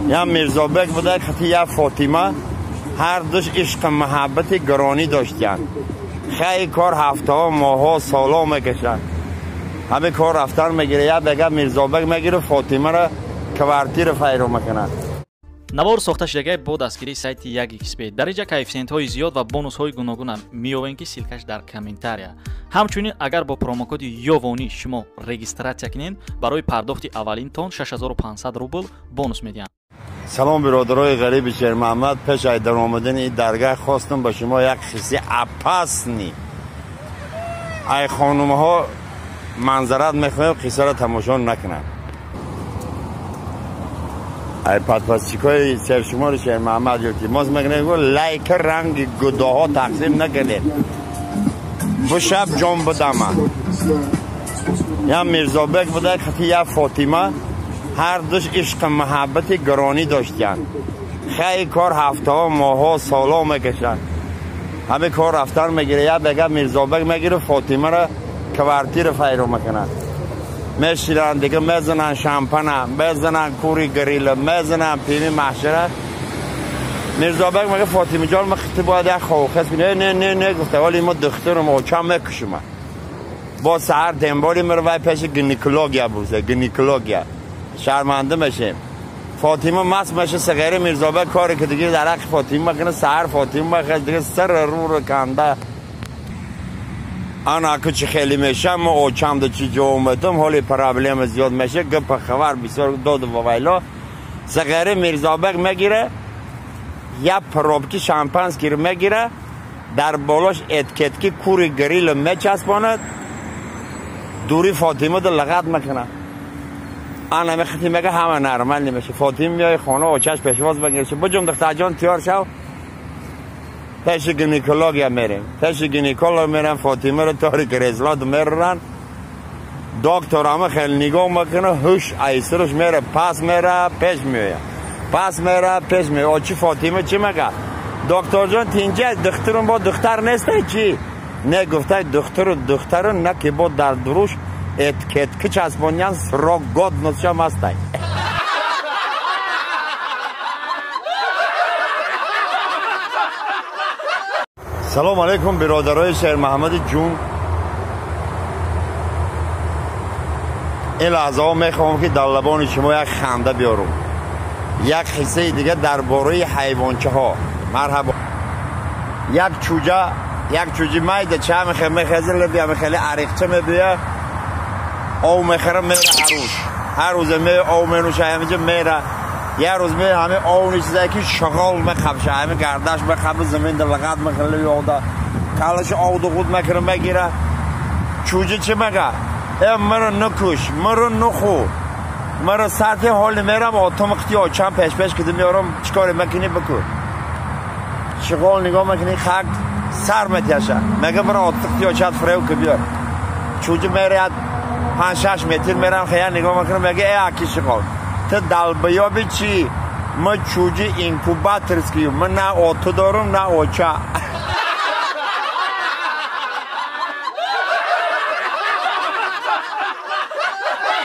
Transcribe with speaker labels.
Speaker 1: Я Мирзобек буда хати я Фотима ҳар душ ишқ муҳаббати гиронӣ доштиянд. Хеле кор ҳафтаҳо, моҳҳо, солҳо мекашанд. Ҳамин кор рафтан мегире, я бега Мирзобек мегире, Фотимаро квартира файро мекунад.
Speaker 2: Навор сохта шудагай бо дастгирии сайти 1xb. Дар инҷа коэффисиентҳои зиёд ва бонусҳои гуногуна меёбем, ки ссылкаш дар комментария. Ҳамчунин агар бо промокоди Ёвонӣ шумо регистратсия кунед, барои пардохти аввалинтон 6500 рубл бонус медиҳанд.
Speaker 1: Салом бародарои ғариби Шермуҳаммад, пеш аз даромадани ин даргоҳ хостам ба шумо як қисси опасный ай хонумҳо манзарат мехоҳем, қиссаро тамошо накунанд. Ай подписчикои сершумори Шермуҳаммад илтимос мекунем, лайк ранги гудоҳо тақсим накунед. Бушаб ҷон будама. Я Мирзобек буда хати я Фотима ҳар душ ишқ муҳаббати гиронӣ доштиянд. Хеле кор ҳафтаҳо, моҳҳо, солҳо мекашанд. Ҳамин кор рафтан мегире, я бега Мирзобек мегире, Фотимаро квартира файро мекунад. Меширанд, дига мезананд шампана, мезананд кури грила, мезананд пиви маҳшара. Мирзобек мега Фотима ҷон, ма хити бояд як ховхес кунем. Не, не, не, гуфта, вале ма духтурам, очам мекушам. Бо саҳар демболи меравай пеши гинекология бурса, гинекология. Шарманде мешем. Фотима маст меше, сағири Мирзобек коре ки дига дар ҳаққи Фотима мекунад, саҳар Фотима мехез, дига сар рӯ канда. Ана ку чи хеле мешам, ма очам да чи ҷо омадам, ҳоли проблема зиёд меше, гапа хабар бисёр доду ва вайло. Сағири Мирзобек мегире, як пробки шампанскиро мегире, дар болош этикетки кури грил мечаспонад, дури Фотима да лағат мекунад. Ана мехати мега ҳама нормал немеше. Фотима меои хона, очаш пешвоз мегиреше. Буҷум духтарҷон, тиёр шав, пеши гинекология мерем. Пеши гинеколог мерем, Фотимаро тори кресло меран. Доктор ама хеле нигоҳ мекунад, ҳуш айсираш мере, пас мера, пеш меояд. Пас мера, пеш меояд. Очи Фотима чӣ мега? Докторҷон, тинҷа, духтурум бо духтар нестай чӣ? Не, гуфтай духтуру духтару на ки бо дар дуруш этикетки часпонян срок годностьшам ҳастай. Салом алейкум бародарои Шермуҳаммади ҷун. Ин лаҳзаҳо мехоҳам ки дар лабони шумо як ханда биёрам. Як қиссаи дига дар бораи ҳайвончаҳо. Марҳабо. Як чӯҷа, як чӯҷи майда ча мехеза, лаби хеле ариқча мебия, ов мехӯра, мера ҳар рӯз. Ҳар рӯзе ме ов менӯша, ҳаминҷа мера. Як рӯз ме ҳамин ов нечизае ки шағол мехабша, ҳамин гардаш мехаба, замин да лағат мехӯра, лаби овда. Калаши овду худ мекунад, мегира. Чӯҷа чӣ мега? Э, маро накуш, маро нахӯ. Маро сатҳи ҳоли мерам, отам қити очам пеш-пеш кида меорам, чӣ коре мекунӣ бикун. Шағол нигоҳ мекунӣ, хак сар метяша. Мега маро отам қити очат фирев ки биёр. Чӯҷа мераяд 5-6 метр мерам, хея нигоҳ мекунам, мега э аки шағол. Ту далбаёби чӣ? Ма чӯҷи инкубаторский, ма на оту дорум, на оча.